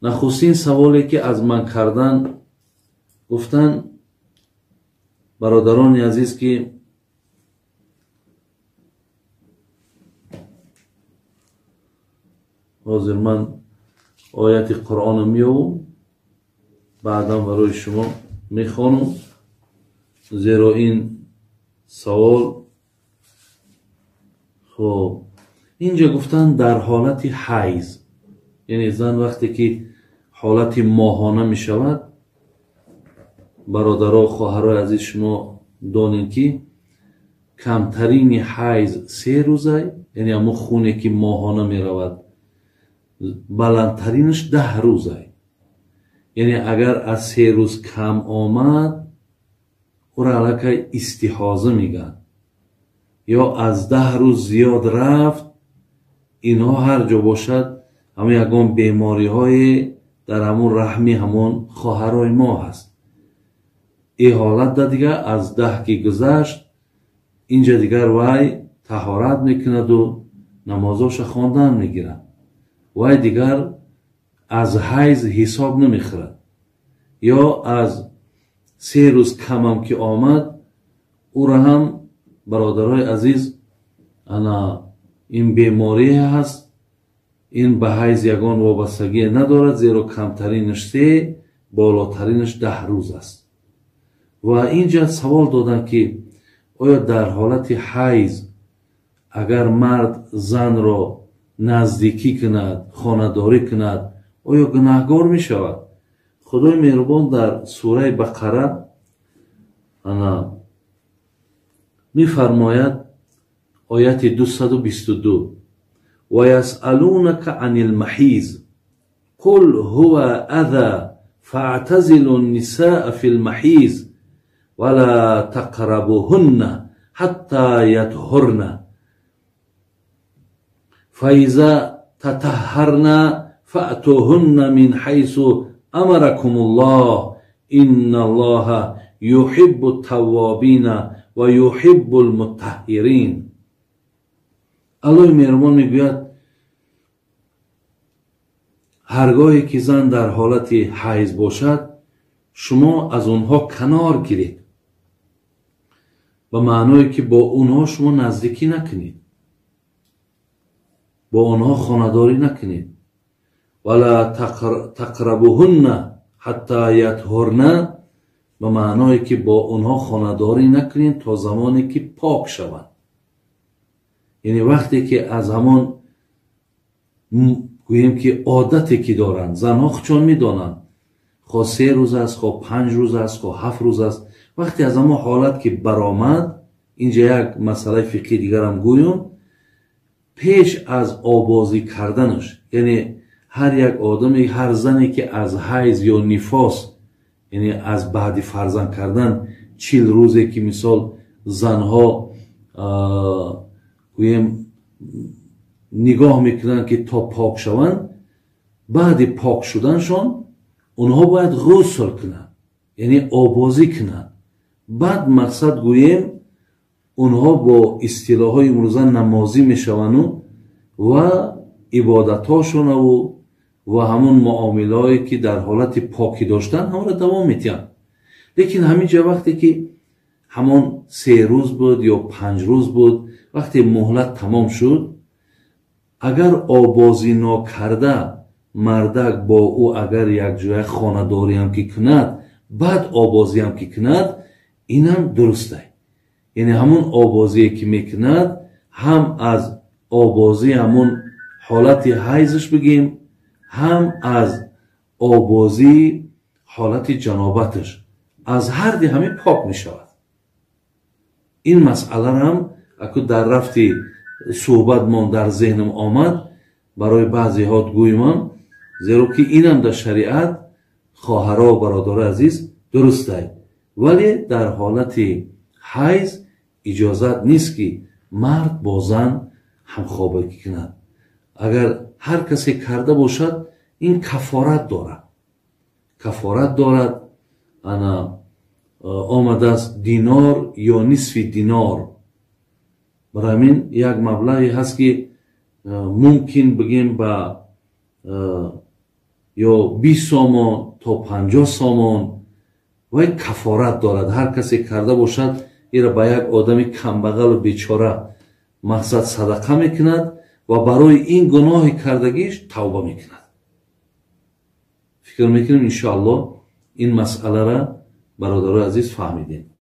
Нахустин саволе ки аз ман кардан, гуфтанд бародарони азиз ки ҳозир ман ояти Қуръонро меёвам, баъдан барои шумо мехонам, зеро ин савол хуб инҷа гуфтанд дар ҳолати ҳайз, яъне зан вақте ки ҳолати моҳона мешавад, бародаро хоҳарои азиз шумо донед ки камтарини ҳайз 3 рӯза, яъне ҳамон хуне ки моҳона меравад, баландтаринаш 10 рӯза. Яъне агар аз 3 рӯз кам омад, ӯро аллакай истиҳоза мегӯянд, ё аз 10 рӯз зиёд рафт, инҳо ҳар ҷо бошад ҳамон ягон бемориҳое дар ҳамон раҳми ҳамон хоҳарои мо ҳаст. Ин ҳолат да дигар аз 10 ки гузашт, инҷа дигар вай таҳорат мекунаду намозоша хондан мегирад. Вай дигар аз ҳайз ҳисоб намехӯрад. Ё аз 3 рӯз камам ки омад, ӯро ҳам бародарои азиз ана ин беморие ҳаст, ин ба ҳайз ягон вобастагие надорад, зеро камтаринаш 3, болотаринаш 10 рӯз аст. Ва инҷа савол доданд ки оё дар ҳолати ҳайз агар мард занро наздикӣ кунад, хонадорӣ кунад, оё гунаҳгор мешавад? Худои меҳрубон дар сураи Бақара ана мефармояд, ояти 222: ва ясалунака анил маҳиз қул ҳува аза фаътазилу ннисаа фил маҳиз вала тақрабуҳунна ҳатта ятҳурна фаиза татаҳҳарна фаътуҳунна мин ҳайсу амаракумуллоҳ инналлоҳа юҳиббу ттаввобина ва юҳиббул мутаҳҳирин. Аллоҳи меҳрубон мегӯяд ҳаргоҳе ки зан дар ҳолати ҳайз бошад, шумо аз онҳо канор гиред, ба маъное ки бо онҳо шумо наздикӣ накунед, бо онҳо хонадорӣ накунед. Вала тақрабуҳунна ҳатта ятҳурна, ба маъное ки бо онҳо хонадорӣ накунед то замоне ки пок шаванд. Яъне вақте ки аз ҳамон гӯем ки одате ки доранд, занҳо худшон медонанд, хо 3 рӯз аст, хо 5 рӯз аст, хо 7 рӯз аст, вақте аз ҳамон ҳолат ки баромад, инҷа як масъалаи фиқҳии дигарам гӯем, пеш аз обозӣ карданаш, яъне ҳар як одаме, ҳар зане ки аз ҳайз ё нифос, яъне аз баъди фарзанд кардан 40 рӯзе ки мисол занҳо гӯем нигоҳ мекунанд ки то пок шаванд, баъди пок шуданшон онҳо бояд ғусл кунанд, яъне обозӣ кунанд. Баъд мақсад гӯем онҳо бо истилоҳҳои имрӯза намозӣ мешаванду ва ибодатҳошонаву ва ҳамон муомилаҳое ки дар ҳолати покӣ доштанд ҳамонро давом медиҳанд. Лекин ҳамин ҷа вақте ки ҳамон 3 рӯз буд ё 5 рӯз буд, вақте муҳлат тамом шуд, агар обозӣ нокарда мардак бо ӯ агар якҷоя хонадориам ки кунад, баъд обозиам ки кунад, инам дурустай. Яъне ҳамон обозие ки мекунад, ҳам аз обозии ҳамон ҳолати ҳайзаш бигем, ҳам аз обозии ҳолати ҷанобаташ, аз ҳар ди ҳамин пок мешавад. Ин масъаларам аку дар рафти суҳбатмон дар зеҳнам омад, барои баъзеҳо гӯймам, зеро ки инам дар шариат хоҳаро ва бародарои азиз дурустай, вале дар ҳолати ҳайз иҷозат нест ки мард бо зан ҳамхобагӣ кунад. Агар ҳар касе карда бошад, ин кафорат дорад, кафорат дорад. Ана омадааст динор ё нисфи динор. Барои ҳамин як маблағе ҳаст ки мумкин бигем ба Ё 20 сомон то 50 сомон вай кафорат дорад. Ҳар касе карда бошад, ира ба як одами камбағалу бечора мақсад садақа мекунад ва барои ин гуноҳи кардагиш тавба мекунад. Фикр мекунем, иншоалло, ин масъалара, бародарои азиз, фаҳмидем.